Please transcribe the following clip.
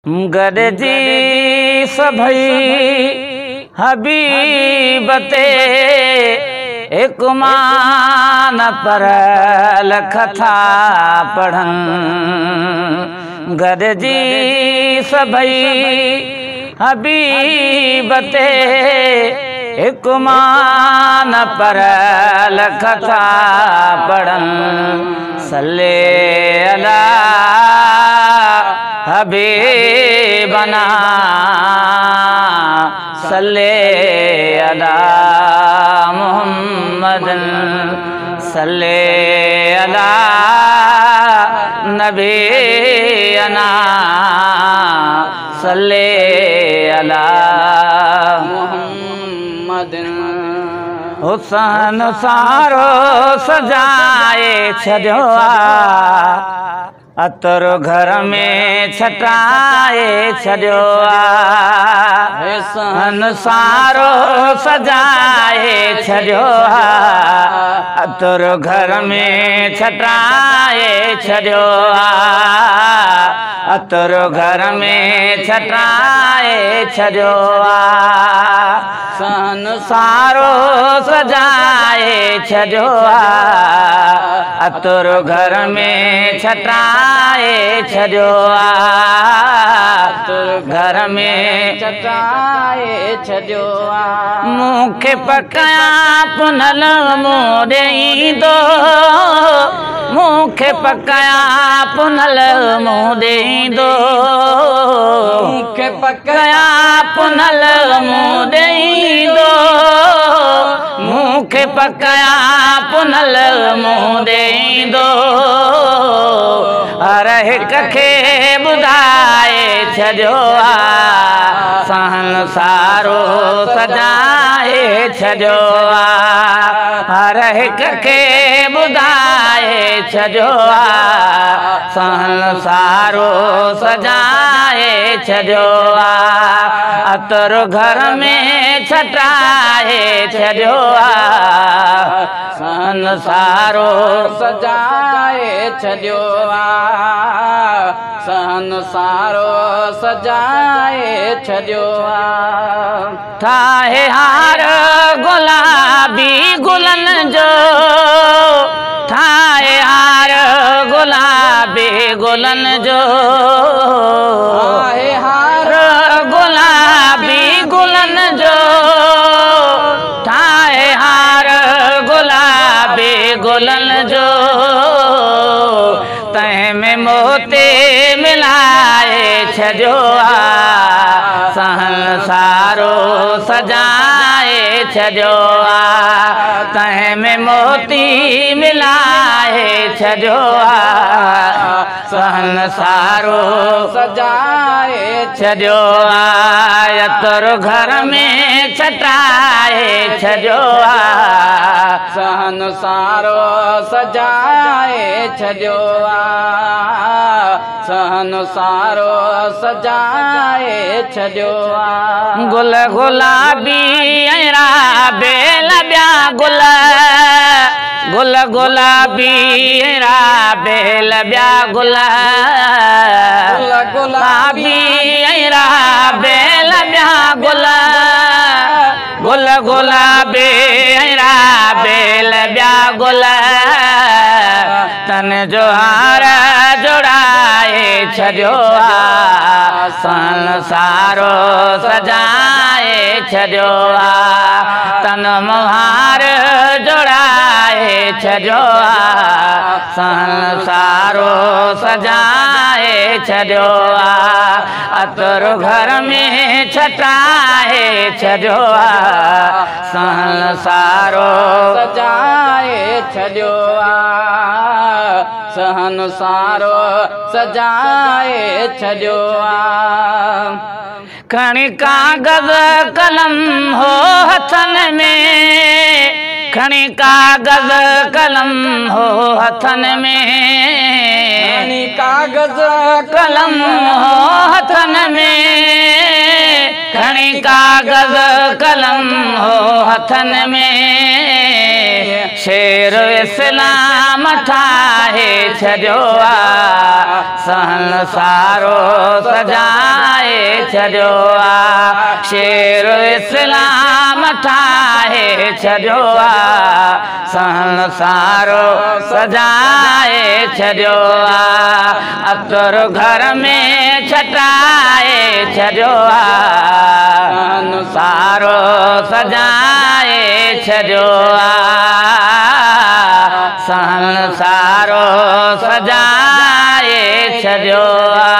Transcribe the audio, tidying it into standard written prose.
गॾिजी सभई हबीब ते हिकु मान पर लख था पढ़नि। गॾिजी सभई हबीब ते हिकु मान पर लख था पढ़नि। सल्ले अला हबीबना, सल्ले अला मुहम्मद, सल्ले अला नबीना, सल्ले अला मुहम्मद। हुसन सारो सजाए छॾियो आ, अतर घर में छटाए छॾियो आ। हुसन सारो सजाए छॾियो आ, अतर घर में छटाए छॾियो आ। अतर घर में छटाए छॾियो आ, सहन सारो सजाए छॾियो आ, अतर घर में छटाए छॾियो आ। घर में छटाए छॾियो आ। मूंखे पकया पुनल मुंहुं ॾेईंदो, मूंखे पकया पुनल मुंहुं ॾेईंदो, मूंखे पकया पुनल मुंहुं ॾेईंदो, मूंखे पकया पुनल मुंहुं ॾेईंदो। हर हिक खे ॿुधाए छॾियो आ, सहन सारो सजाए छॾियो आ। हर हिक खे ॿुधाए छॾियो आ, सहन सारो सजाए छॾियो आ। अतर घर में छटाए छॾियो आ, सहन सारो सजाए छॾियो आ, सहन सारो सजाए छॾियो आ। ठाहे हार गुलाबी गुलनि जो, ठाहे हार गुलाबी गुलनि जो, ठाहे हार गुलाबी गुलनि जो, ठाहे हार गुलाबी गुलनि जो। तंहिं में मोती मिलाए छॾियो आ, सहन सारो सजाए छॾियो आ। तंहिं में मोती मिलाए छॾियो आ, सहन सारो सजाए छॾियो आ। अतर घर में छटाए छॾियो आ, सहन सारो सजाए छॾियो आ, सहन सारो सजाए छॾियो आ। गुल गुलाबी ऐं राबेल ॿिया गुल, गुल गुलाबी ऐं राबेल ॿिया गुल, गुल गुलाबी ऐं राबेल ॿिया गुल, गुल गुलाबी ऐं राबेल ॿिया गुल। तन जो हार जोड़ाए छॾियो आ, सन सारो सजाए छॾियो आ। तन मुहार जोड़ाए छॾियो आ, सन सारो सजाए छॾियो आ। अतर घर में छटाए छॾियो आ, सहन सारो सजाए छॾियो आ, सहन सारो सजाए छॾियो आ। खणी कागज़ कलम हो हथनि में, खणी कागज़ कलम हो हथनि में, खणी कागज़ कलम हो हथनि में, खणी कागज़ कलम हो हथनि में। शेर इस्लाम ठाहे छॾियो आ, सहन सारो सजाए छॾियो आ। शेर इस्लाम ठाहे छॾियो आ, सहन सारो सजाए छॾियो आ। अतर घर में छटाए छॾियो आ, सारो सजाए छॾियो आ, सहन सारो सजाए छॾियो आ।